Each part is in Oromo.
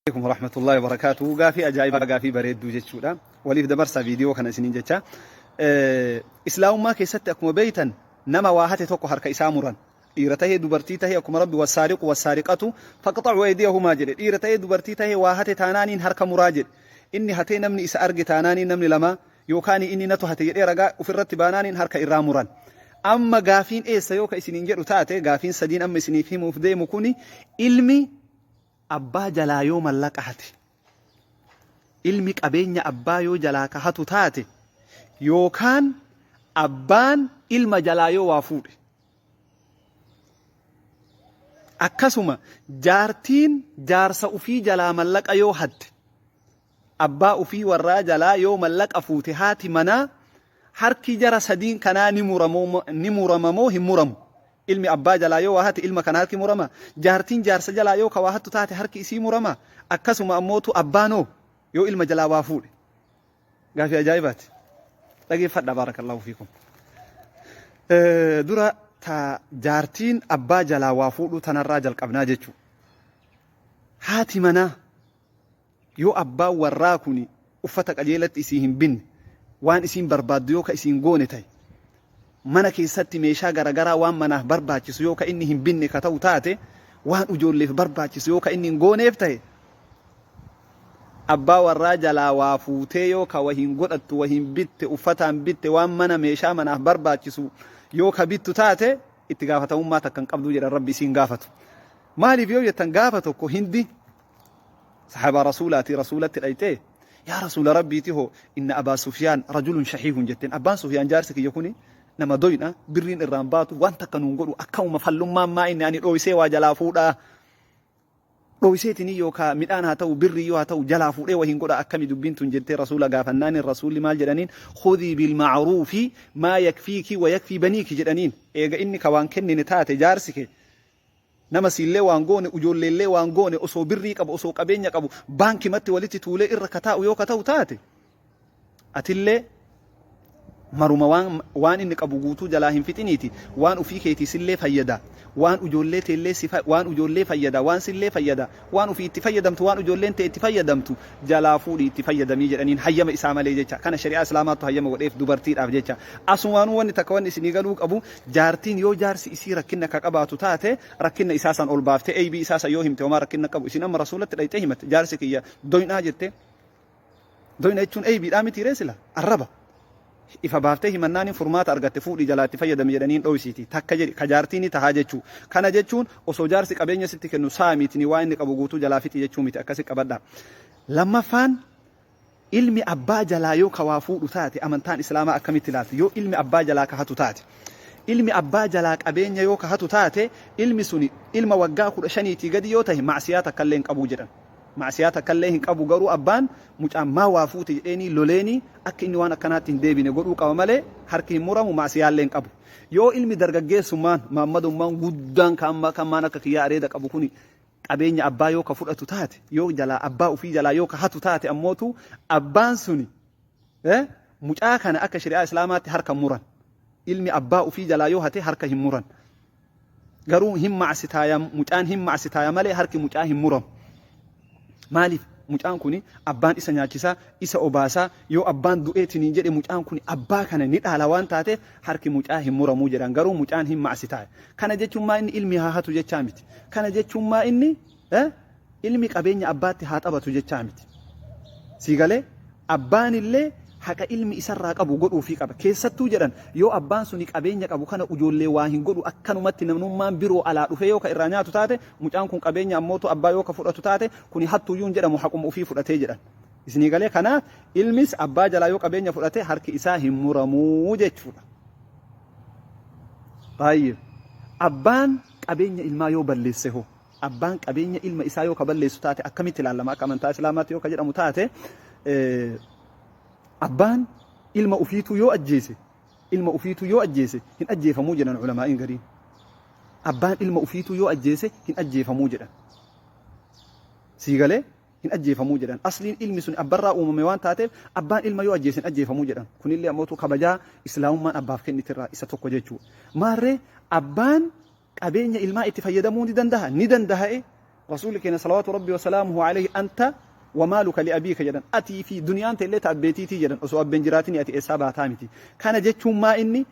Alaikum warahmatullahi wabarakatuh. Gaafii ajaa'ibaa, gaafii bareedduu jechuudha. Waliif dabarsaa viidiyoo kana isiniin jecha. Islaamummaa keessatti akkuma beeytan nama waa hate tokko harka isaa muran. Dhiira tahee dubartii tahee, akkuma Rabbi "Wassaariqu wassaariqatu faqxa'u aydiyahumaa" jedhe. Dhiira tahee dubartii tahee waa hate taanaaniin harka muraa jedhe. Inni hatee namni isa arge taanaaniin, namni lama yookaan inni natu hate jedhee ragaa ofirratti baanaaniin harka irraa muran. Amma gaafiin eessa yoo ka isiniin jedhu taate, gaafiin sadiin amma isiniif himuuf deemu kuni, ilmi abbaa jalaa yoo mallaqa hate, ilmi qabeenya abbaa yoo jalaa ka hatu taate, yookaan abbaan ilma jalaa yoo waa fuudhe, akkasuma jaartiin jaarsa ufii jalaa mallaqa yoo hatte, abbaa ufii warraa jalaa yoo mallaqa fuute haati manaa, harki jara sadiin kanaa ni murama moo hin muramu? Ilmi abbaa jalaa yoo waa hate ilma kana harki murama? Jaartiin jaarsa jalaa yoo ka waa hattu taate harki isii murama? Akkasuma ammootu abbaanoo yoo ilma jalaa waa fuudhe? Gaafii ajaa'ibaati. Dhageeffadha, baarakallahu fiikum. Dura ta jaartiin abbaa jalaa waa fuudhu tanarraa jalqabnaa jechuudha. Haati manaa yoo abbaan warraa kun uffata qajeelatti isii hin binne, waan isiin barbaaddu yoo ka isiin goone ta'e, mana keessatti meeshaa garagaraa waan manaaf barbaachisu yoo ka inni hin binne ka ta'u taate, waan ijoolleef barbaachisu yoo ka inni hin gooneef ta'e, abbaa warraa jalaa waa fuutee yoo ka wahiin godhattu, wahiin bitte, uffataan bitte, waan mana meeshaa manaaf barbaachisu yoo ka bittu taate, itti gaafatamummaa takka hin qabduu jedhan, Rabbi isiin gaafatu. Maaliif yoo jettan, gaafa tokko Hindi sahaabaa Rasuulaati Rasuulatti dhayxee, "Yaa Rasuula Rabbiiti hoo, inna Abaa Sufyaan rajulun shahiihun" jetteen. "Abbaan Sufyaan jaarsi kiyya kuni nama doyna, birriin irraan baatu, waan takka nuun godhu, akkamuma fallummaan maa inni ani dhooysee waa jalaa fuudhaa, dhooyseetini yookaa midhaan haa ta'u, birrii yoo haa ta'u, jalaa fuudhee wahiin godha, akkami dubbiin tun?" jettee Rasuula gaafannaaniin, Rasuulli maal jedhaniin? "Khudhii bilma'ruufi maa yakfiiki wa yakfii baniiki" jedhaniin. Eega inni ka waan kennine taate, jaarsi kee nama siillee waan goone, ijoolleellee waan goone, osoo birrii qabu, osoo qabeenya qabu, baankimatti walitti tuulee irra ka taa'u yoo ka ta'u taate, atillee maruma waan inni qabu guutuu jalaa hin fixiniiti, waan ufii keetii sillee fayyada, waan ijoollee teellee si waan ijoollee fayyada, waan sillee fayyada, waan ufii itti fayyadamtu, waan ijoolleen tee itti fayyadamtu jalaa fuudhii itti fayyadamii jedhaniin, hayyama isaa malee jecha. Kana shari'aa Islaamaattu hayyama godheef dubartiidhaaf jecha. Asumaanuu wanni takka wanni isinii galuu qabu, jaartiin yoo jaarsi isii rakkinna ka qabaatu taate, rakkinna isaa san ol baaftee eybii isaa san yoo himte homaa rakkinna qabu. Isin amma Rasuulatti dhayxee himatte, "Jaarsi kiyya doynaa" jette. Doyna jechuun eybiidhaa miti ree? Sila arraba ifa baaftee himannaaniin furmaata argatte. "Fuudhii jalaa itti fayyadami" jedhaniin, dhoysiiti takka jedhi ka jaartii ni tahaa jechuu. Kana jechuun osoo jaarsi qabeenya sitti kennu saamiitini waa inni qabu guutuu jalaa fixi jechuu miti. Akkasi qabadha. Lammaffaan, ilmi abbaa jalaa yoo ka waa fuudhu taate amantaan Islaamaa akkamitti ilaalti? Yoo ilmi abbaa jalaa ka hatu taate, ilmi abbaa jalaa qabeenya yoo ka hatu taate, ilmi suni ilma waggaa 15tii gadi yoo tahe macsiyaa takka illee hin qabuu jedhan. Macsiyaa takka illee hin qabu. Garuu abbaan mucaan maa waa fuute jedheenii loleenii akka inni waan akkanaatti hin deebine godhuu qaba malee harki hin muramu, macsiyaa illee hin qabu. Yoo ilmi dargaggeessummaan maammadummaan guddaan kan amma kan maan akka kiyyaa areeda qabu kuni qabeenya abbaa yoo ka fudhatu taate, yoo jalaa abbaa ufii jalaa yoo ka hatu taate, ammootu abbaan suni mucaa kana akka shari'aa Islaamaatti harka muran. Ilmi abbaa ufii jalaa yoo hate harka hin muran. Garuu hin macsitaaya, mucaan hin macsitaaya malee harki mucaa hin muramu. Maaliif? Mucaan kun abbaan isa nyaachisaa, isa obaasaa, yoo abbaan du'eetiin jedhe mucaan kun abbaa kana ni dhaala waan taateef harki mucaa hin muramuu jedhan. Garuu mucaan hin macsitaaya. Kana jechuun maa inni ilmi haa hatu jechaa miti. Kana jechuun maa inni ilmi qabeenya abbaatti haa taphatu jechaa miti. Sii galee? Abbaan illee haqa ilmi isarraa qabu godhuufii qaba. Keessattuu jedhan, yoo abbaan suni qabeenya qabu kana ijoollee waa hin godhu, akkanumatti namnummaan biroo alaa dhufee yoo ka irraa nyaatu taate, mucaan kun qabeenya ammootu abbaa yoo ka fudhatu taate, kuni hattuyyuu hin jedhamu, haquma ofii fudhatee jedhan. Isinii galee? Kanaaf ilmis abbaa jalaa yoo qabeenya fudhate harki isaa hin muramuu jechuudha. Baay'ee. Abbaan qabeenya ilmaa yoo balleesse hoo? Abbaan qabeenya ilma isaa yoo ka balleessu taate akkamitti ilaallama akka amantaa Islaamaatti yoo ka jedhamu taate, abbaan ilma ufiituu yoo ajjeese, ilma ufiituu yoo ajjeese hin ajjeefamuu jedhan ulamaa'iin gariin. Abbaan ilma ufiituu yoo ajjeese hin ajjeefamuu jedhan. Sii galee? Hin ajjeefamuu jedhan. Asliin ilmi sun abbarraa uumame waan taateef abbaan ilma yoo ajjeese hin ajjeefamuu jedhan. Kunillee ammootu kabajaa Islaamummaan abbaaf kennitirraa isa tokko jechuudha. Maarree abbaan qabeenya ilmaa itti fayyadamuu ni danda'a? Ni danda'e. Rasuulli keenya salawaatu rabbi wasalaamuhu alayhi anta wamaaluka liabiika jedhan. Atii fi duniyaan teellee ta abbeetiitii jedhan. Osoo abbeen jiraatini ati eessaa baataa miti. Kana jechuun maa inni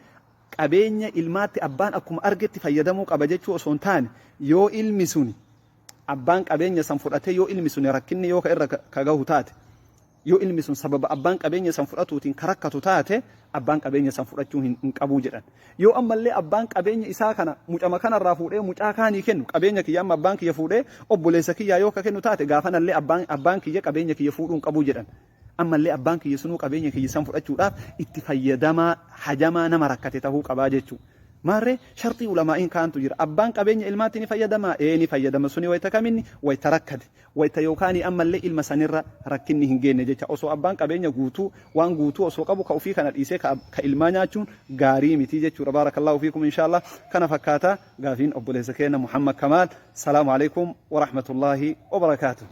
qabeenya ilmaatti abbaan akkuma argetti fayyadamuu qaba jechuu osoo hin taane, yoo ilmi suni abbaan qabeenya san fudhatee yoo ilmi suni rakkinni yoo ka irra ka gahu taate, yoo ilmi sun sababa abbaan qabeenya san fudhatuutiin ka rakkatu taate, abbaan qabeenya san fudhachuu hin qabuu jedhan. Yoo ammallee abbaan qabeenya isaa kana mucama kanarraa fuudhee mucaa kaanii kennu, qabeenya kiyya amma abbaan kiyya fuudhee obboleessa kiyyaa yoo ka kennu taate, gaafanallee abbaan kiyya qabeenya kiyya fuudhuu hin qabuu jedhan. Ammallee abbaan kiyya sunuu qabeenya kiyya san fudhachuudhaaf itti fayyadamaa hajamaa nama rakkate tahuu qabaa jechuu. Maarree sharxii ulamaa'iin kaantu jira. Abbaan qabeenya ilmaatti ni fayyadamaa? Ee, ni fayyadama. Suni wayta kaminni? Wayta rakkate. Wayta yookaanii ammallee ilma sanirra rakkinni hin geenne jecha. Osoo abbaan qabeenya guutuu, waan guutuu osoo qabu ka ufii kana dhiisee ka ilmaa nyaachuun gaarii miti jechuudha. Baarakallaahu fiikum inshaallah. Kana fakkaata gaafiin obboleessa keenya Muhammad Kamaal. Salaamu alaikum wa rahmatullaahi wa barakaatuh.